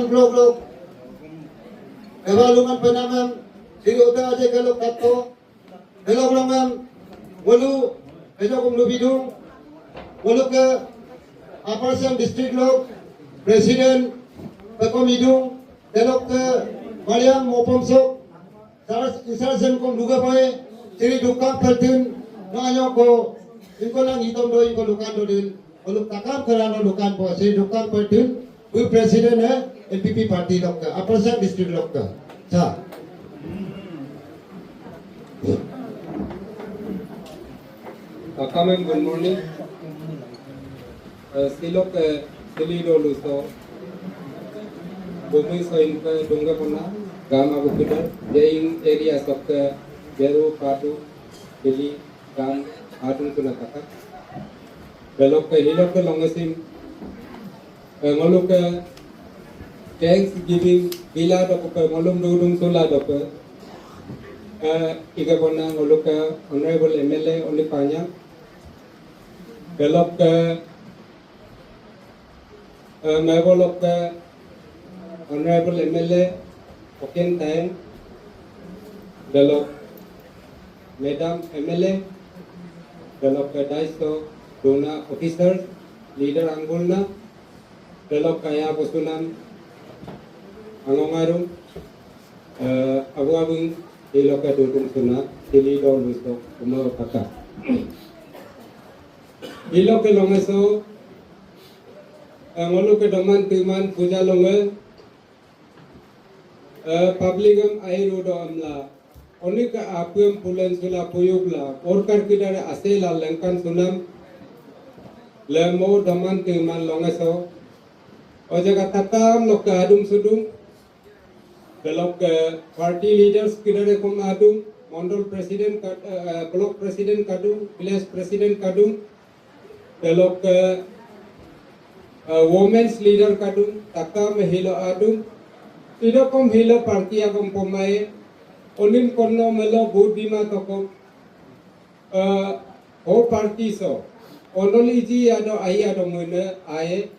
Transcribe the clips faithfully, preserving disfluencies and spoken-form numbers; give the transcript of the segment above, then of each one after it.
Block lok, Eva Lungan Penamem, Sri Ota Aje Kelok Tato, Helok Longem, Wolu, Helok Lubidung, Wolu ke Upper Siang District lok, President, Pekom Idung, Helok ke Mariam Mopomsok, Sar, isar sem kom luga boy, siri dukang pertun, no anyo ko, ingko lang itom do, ingko lukan do din, oluk takam kerano lukan boy, siri dukang pertun, bu president he, N P P party lokka, Upper Siang district lokka. Sa. Takamem, good morning. Eh, silok, eh, sili dolu so, bumi so inke dungga kona, gama bukidar, jaing area sokke, Beru, Patu, Bili, Gam, Adung kuna taka. Belok ke hilok ke longesim, eh, ngoluk ke Thanksgiving, bila doku ke ngolum dudung sula doku. Eh, iga kona ngoluk ke Honorable M L A Oni Panyang. Belok ke, eh, Mebo lok ke Honorable M L A Oken Tayeng, belok Madam M L A, belok ke dais to dona officers, leader anggulna, belok ke aya bosunan angong arung, eh, abu abung, ilok ke dudung suna, sili dolu so, uma kaka. Ilo ke longe so, eh, ngolu ke doman timan puja longe, eh, public am airu do amla. Oni ke apem pulen sula puyuk la, orkar kidare asela lengkan sunam, lemo doman timan longe so, ojaga tatam lokke adum sudum, Belok ke party leaders kidare kom adung, mandal president kad-, eh, block president kadung, village president kadung, belok ke, eh, women's leader kadung, takame hilo adung, idokom hilo party agom pomai, onim kono melo vote bima tokom, Eh, o party so, onol iji ado ai ado mene ai,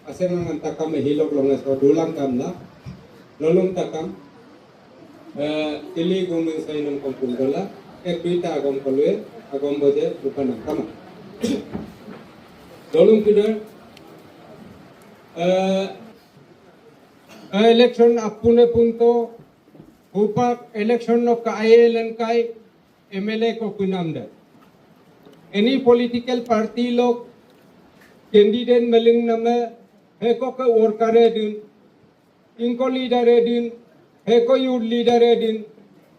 asengangan takame hilok longe so dulang kamla, lolong takam, eh, tili guming sainam kompun dola, ek duita agom kolue, agom boje, lupa nang kama. Lolong kidar, eh, eh, election apune punto, upak election no ka aye lengkai, M L A ko pinam da. Any political party lok candidate meling name, heko ke worker e din, ingko leader e din, heko youth leader e din,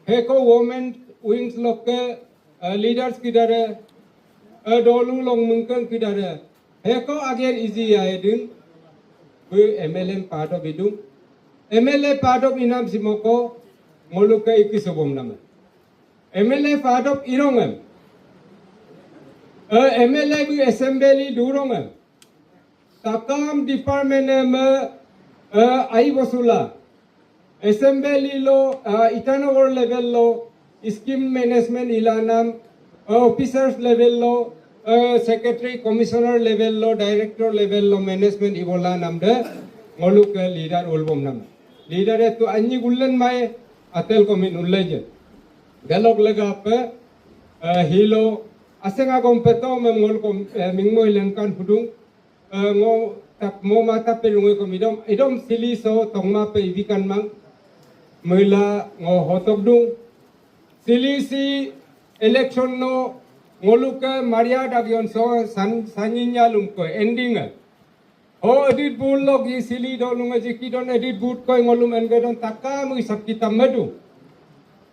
heko women wings lok ke, eh, leaders kidare, eh, dolu long mengkeng kidare, heko agen iji ya e din, bu M L A pado bidung, M L A pado binam simoko, ngoluke iki sobom nama. M L A padok irongem. Eh, M L A bí assembly durongem. Takam department em, eh, ai bosula. Assembly lo, eh, Itanagar level lo, scheme management ilanam, eh, officers level lo, eh, secretary, commissioner level lo, director level lo, management ibolanam de, ngoluke leader ulbom nam. Leader itu anyi gullen mai, atel komin ullaje. Delok legape, eh, hilo, aseng agom peto mem ngolukom, eh, mingmoi lengkan hudung, eh, ngo tap mo mata pelunge kom idom, idom sili so tongma pe ibikan mang, mela ngo hotok dung. Sili si election no ngoluke maria dagion so san, sanyinya lumko ending. Ho edit bul lok i sili dolung aji kidon edit but koi ngolum engedon takam i sap kitam medu.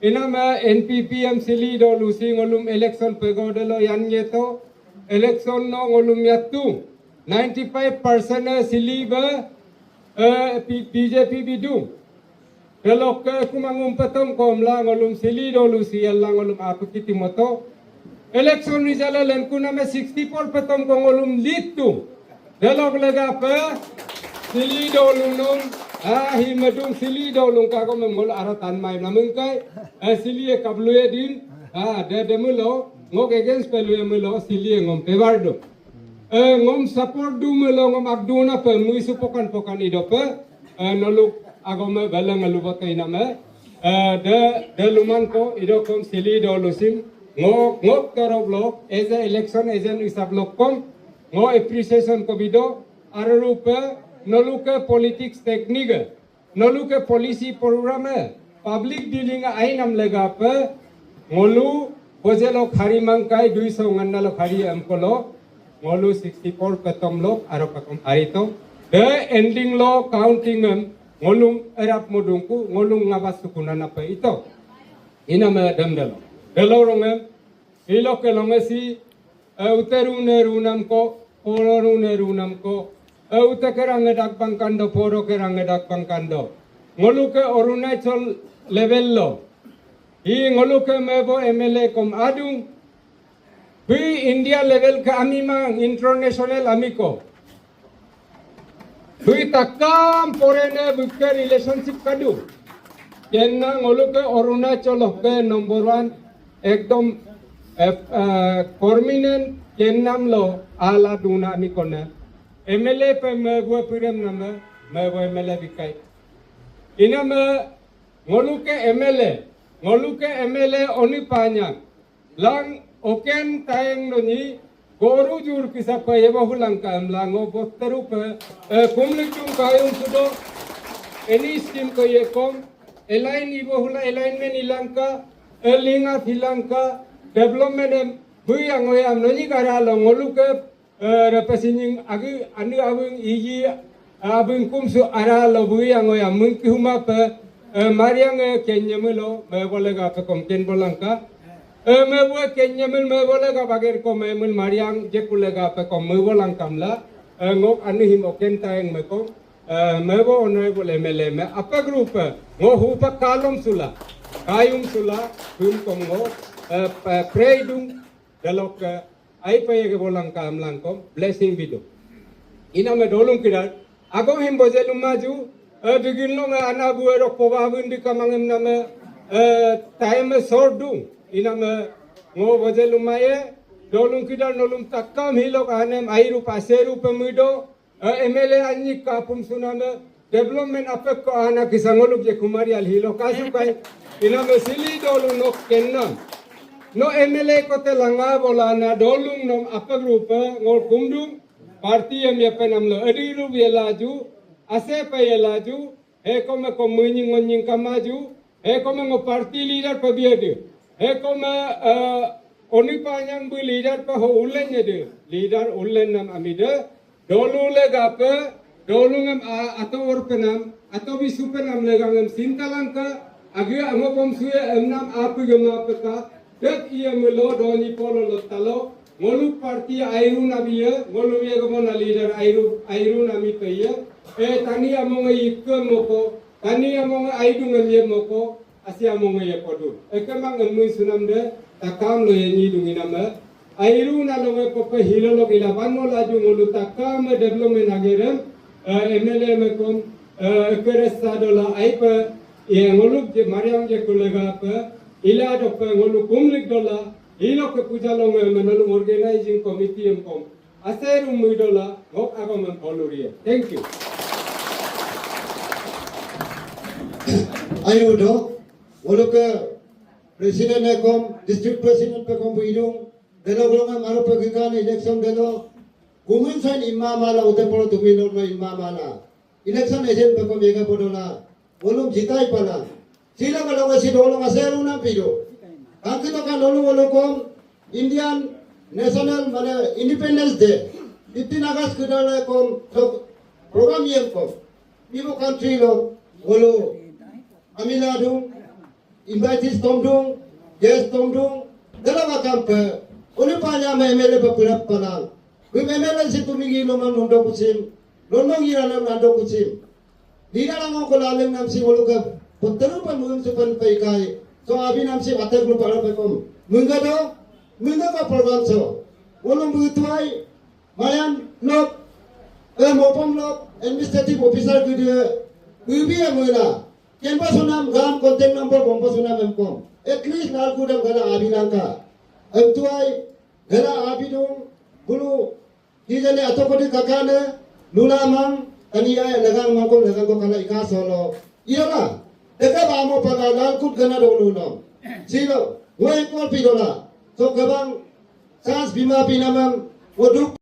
Inama N P P em sili dolu si ngolum election pego delo yan yeto. Election no ngolum yatu. Ninety five percent e sili be, eh, P-, B J P bidu. Delokke kumangum petom kom la ngolum sili dolu si yalla ngolum apekiti moto. Election result e lenkuname sixty four petom ko ngolum lead tu. Delok legape sili dolu num, ah, hi medung sili dolu kagom ngol aratan mai namengkai, eh, sili e kablu e din, ah, de, de melo, ngok against pelu e melo, sili e ngom pebar do. Eh, ngom support du melo ngom akduna pe, muisu pokan-pokan idope. Eh, noluk agome beleng lubote iname. Eh, de, de luman ko idokom sili do lusim. Ngok, ngok torop lok, as a election agent isap lok kom. Ngo appreciation ko bido, arupe, noluke politics technique. Noluke policy program e, public dealing ainam legape, ngolu, bojelo khari mangkai, dui so nganna lo khari emkolo, ngolu sixty four petom lo, aro petom arito. De ending lo counting em, ngolung erap modungku, ngolung ngabas sukunana pe ito. Iname dem delo. Delo rongem, iloke longesi, eh, uterune runam ko, pororune runam ko, eh, utekerang edak bangkando, porokerang edak bangkando. Ngoluke Arunachal level lo. Hi ngoluke mebo M L A kom adung. Hi India level ke ami mang international ami ko. Dui takam porene buke relationship kadu. Kenna ngoluke Arunachal ke number one, ekdom, eh, eh, permanent kennam lo ala duna ami kone. M L A pe mebue pirem nama, mebue M L A bikai. Iname ngoluke M L A, ngoluke M L A Oni Panyang. Lang oken tayeng noni, goru jur kisa pe yeba hulangka emla ngo botteru pe, eh, kumlikung kayung sudo, any scheme ke yekom, align ibo hula alignment ilangka, eh, linga hilangka, development em, bui angoyam noni gara lo ngoluke, eh, repe sinying agi anu abung iji, eh, abung kumsu ara lo bui angoyam mungki huma pe, eh, Mariang, eh, kenyemelo, mebole ga pe kom ken bolangka. Eh, mebue kenyemel mebole ga bager ko memel Mariang jekule ga pe kom mebolangkamla. Eh, ngok anu him oken tayeng mekom. Eh, mebo honorable M L A me apa group, eh, ngo hupa kalom sula. Kayum sula, hum kom ngo, eh, pa-, pray dung, delokke, ai pa yege bolangka emlangkom, blessing bidu. Iname dolung kidar, agom him boje lumaju, eh, digin lo nge ana bue rok poba bun di kamangem name, eh, time short dung. Iname ngo boje lumaye, dolung kidar nolum takam hilok anem airu paseru pemido, eh, M L A anyi kapum suname, development apek ko ana kisa ngoluk je kumari al hilo kasu kai, iname sili dolung nok kenna. No M L A kote langa bolana dolung nom apek rupe ngol kumdung, party em yepenam lo, edi rup yelaju, ase pe yelaju, he kome kom menying ngonying kamaju, he kome ngo party leader pe biade, he kome, eh, Oni Panyang bu leader pe ho ulen yede, leader ulen nam amide, dolu legape, dolu ngam a-, ato orpenam, ato bisupenam lega ngam sintalangka, agi amo bomsuye emnam apu gemapeka, dek iye melo doni polo lotalo, ngolu party airu nabiye, ngolu ye gemona leader airu, airu nami peye, eh, tani amonge ikke moko, tani amonge aidu ngam ye moko, asi amonge ye kodu. Ekemang emui sunam de, takam lo ye nyi dungi nama, airu na longe kope hilo lok ila bango laju ngolu takame development agerem, eh, M L A mekom, eh, ekeres sadola aipe, ye ngoluk je Mariang je kolegape, ila dope ngolu kumlik dola, ilo ke puja longe menolu organizing committee emkom. Aseru muidola, ngok agom em polurie. Thank you. Ayo do, ngoluke president ekom, district president pekom bu idung, delo golongan maro pe gikan election delo, kumin sign imma mala ute polo tumi norma imma mala. Election agent pekom yega podola, ngolum jitai pala. Sila kalonge si dolong aseru nam pido. Kangkito ka nolu ngolukom Indian National mane Independence Day. Fifteen August kedala kom, so, program yem kom. Ibu country lo, ngolu. Amila dung, invitees tomdung, guest tomdung, dala makampe, Oni Panyang me M L A pe purap panang. Bim M L A si tumigi lomang nondo kusim, lomang ira nam nando kusim. Leader ango ko laleng nam si ngoluke, potteru pa mungem supan pe ikai, so abi nam si atak lupa pe kom. Mengga do, mengga ka program so. Ngolum butuai, Mayan lok, eh, Mopom lok, administrative officer ke dia, bibi yang mula. Kenpa sunam gam contact number bompa sunam emkom. At least nalku dem gala abi langka. Emtuai, gala abi dung, bulu, kijane atokodi kakane, lulamang, Tani ai legang mangkol legang ko kala ika solo. Iyala. Deke ba amo paga langkut gana dolu no. Silo. Weng kol pidola. So kebang chance bima pinamang. Woduk